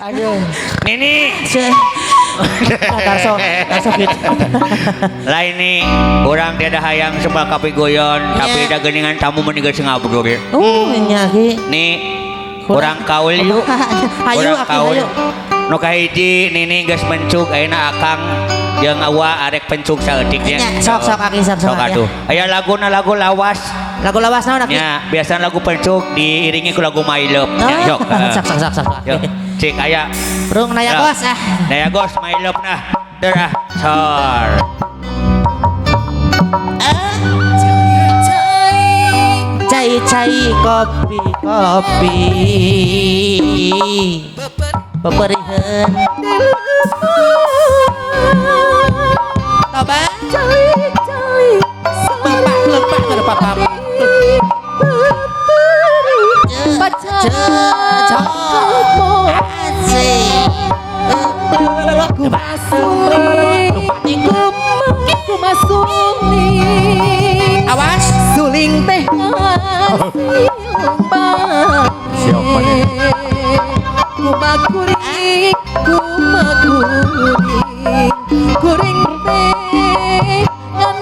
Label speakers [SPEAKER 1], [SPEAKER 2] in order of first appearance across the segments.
[SPEAKER 1] Aduh.
[SPEAKER 2] Nini.
[SPEAKER 1] Tarso, tarso gitu.
[SPEAKER 2] Lain nih, orang tiada hayang sembah kapigoyon, tapi da geuningan tamu meni geus ngabrul.
[SPEAKER 1] Nya ki.
[SPEAKER 2] Nih, urang kaul yuk.
[SPEAKER 1] Hayu,
[SPEAKER 2] Urang
[SPEAKER 1] aki,
[SPEAKER 2] kaul.
[SPEAKER 1] hayu.
[SPEAKER 2] Nu kahiji Nini geus mencuk ayeuna akang jeung awa arek pencuk saeutik nya.
[SPEAKER 1] Nya, sok sok aki sok sok.
[SPEAKER 2] Sok atuh. Aya laguna lagu lawas.
[SPEAKER 1] Lagu lawas naon aki?
[SPEAKER 2] Nya, biasa lagu pencuk diiringi ku lagu My Love. Nya, sok.
[SPEAKER 1] Sok sok sok sok.
[SPEAKER 2] Yuk, cik aya.
[SPEAKER 1] Rung naya gos ah.
[SPEAKER 2] Naya gos My Love nah. Der ah. Sor.
[SPEAKER 1] Cai cai kopi kopi. Peperihan. Toba.
[SPEAKER 3] Cali cali
[SPEAKER 1] Bapak lepak ke papa. Awas
[SPEAKER 3] suling teh
[SPEAKER 4] Siapa nih?
[SPEAKER 3] Kumakuring, kumakuring, kuring teh ngan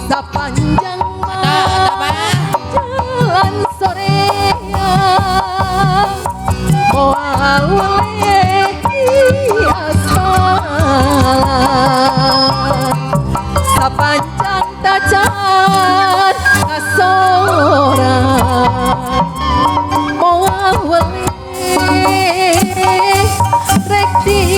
[SPEAKER 3] sapanjang jalan soreang moal weleh di aspalan sapanjang tacan ngasorang moal weleh rek di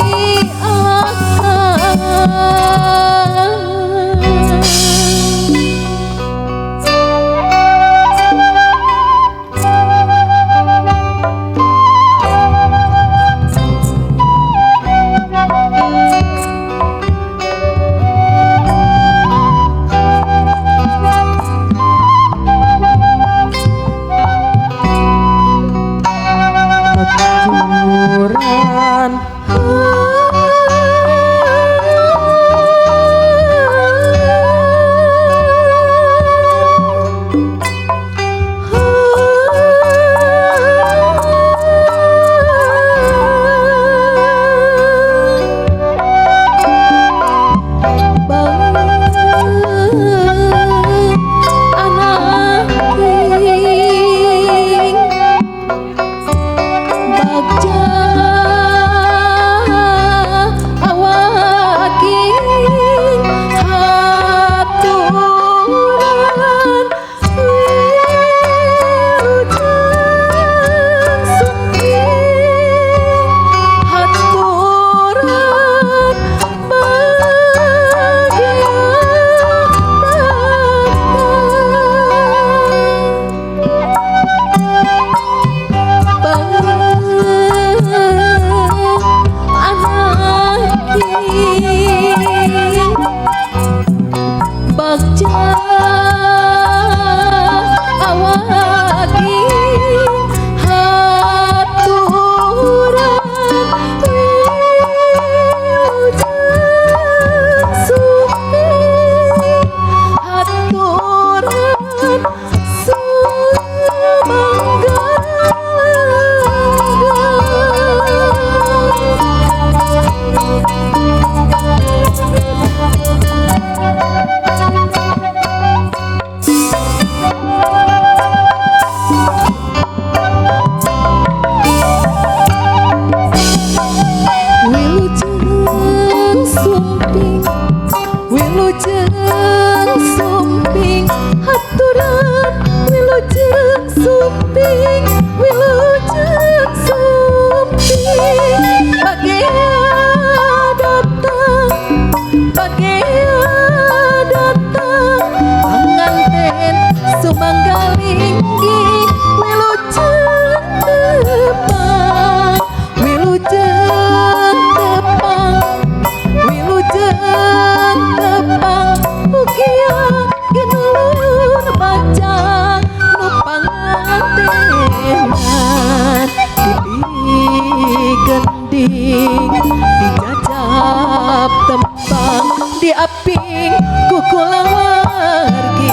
[SPEAKER 3] gending dijajab tembang diaping kukulawargi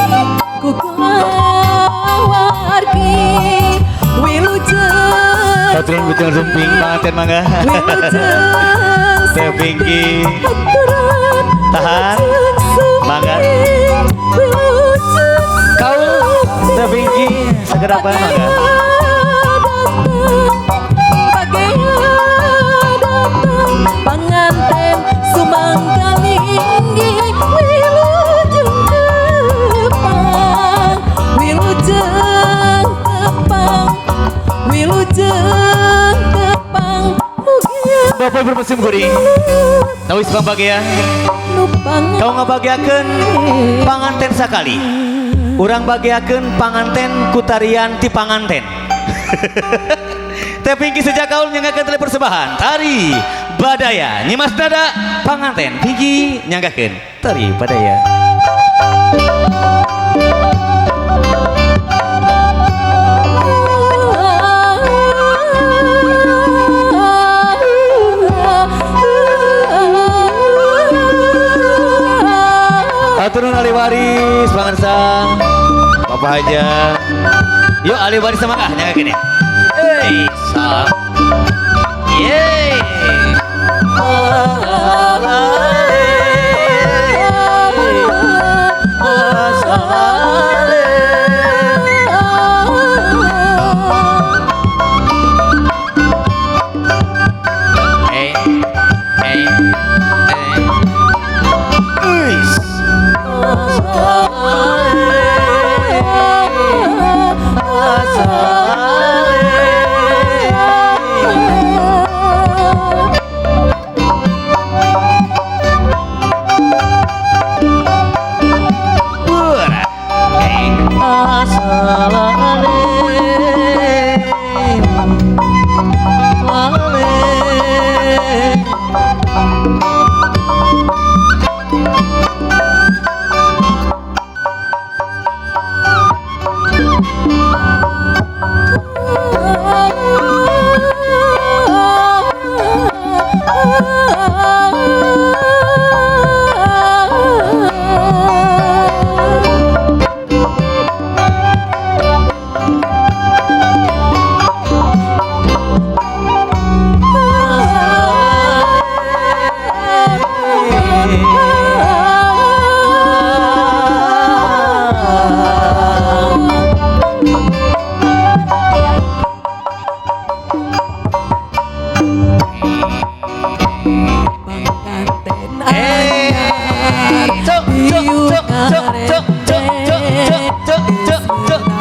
[SPEAKER 3] kukulawargi.
[SPEAKER 4] Haturun bujang sumping panganten mangga. Teh Pinky. Tahan. Mangga. Kau Teh Pinky segera apa mangga.
[SPEAKER 3] Panganten sumanggalinggi wilujeng tepang, wilujeng tepang, wilujeng tepang. Mugia
[SPEAKER 4] Bapak Ibu musim kuring. Tawis pambagian. Kau ngabagiakeun panganten sakali. Urang bagiakeun panganten kutarian ti panganten. Teh Pinky sejak kaul nyanggakeun tali persembahan tari Badaya. Nyimas Dada panganten Pinky nyanggakeun tari Badaya. Aturun ahli waris pangersa Bapak aja. Yuk ahli waris sama kah nyanggakeun ya. Hey, sam. Yeay. Hey, hey, hey. Uis.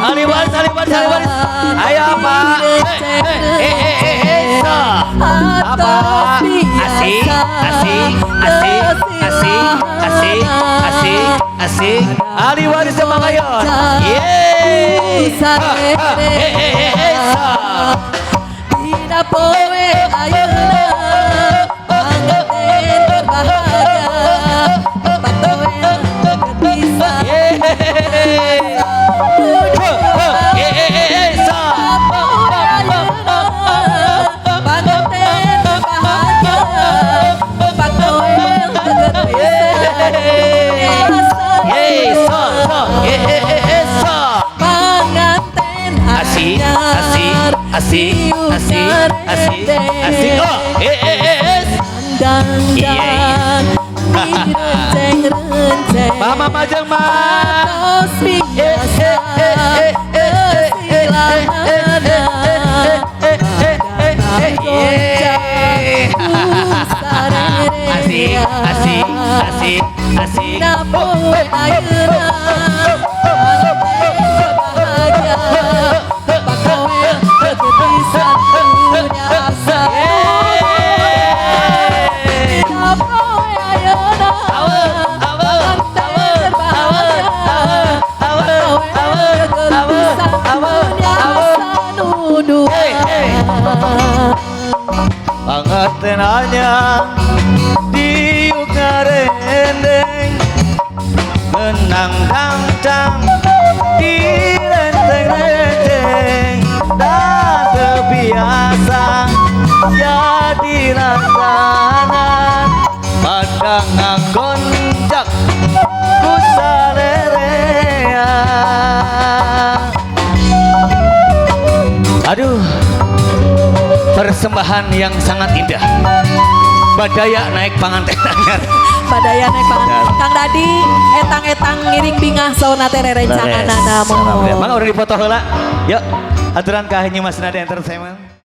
[SPEAKER 4] Ahli waris, ahli waris, ahli waris. Ayo apa? Apa? Asik, asik, asik, asik, asik, asik, asik. Ahli waris sama kayon. Yeay.
[SPEAKER 3] Tidak poe ayeuna panganten berbahagia patoel bisa.
[SPEAKER 2] Asik, asik, asik, asik, asik, asik. Oh,
[SPEAKER 3] Dang-dang, renceng-renceng.
[SPEAKER 4] Mama majeng ma.
[SPEAKER 3] Atos biasa kesilamana.
[SPEAKER 2] Asik, asik, asik, asik.
[SPEAKER 3] Napoe ayeuna bahagia pakoel kepisan punya asa. Napoe ayeuna panganten berbahagia pakoel kepisan punya asa nuduh.
[SPEAKER 4] Panganten anyar diuk ngarendeng menang dangdang di renteng-renteng dan terbiasa jadi langganan padang ngagonjak ku salerea. Aduh. Persembahan yang sangat indah. Badaya naik panganten anyar.
[SPEAKER 3] Badaya naik panganten. Kang Dadi etang-etang ngiring bingah sauna teh rerencanganana
[SPEAKER 4] Alhamdulillah.
[SPEAKER 3] mohon.
[SPEAKER 4] Mangga urang dipoto heula. Yuk, aturan ka Nyimas Nada Entertainment.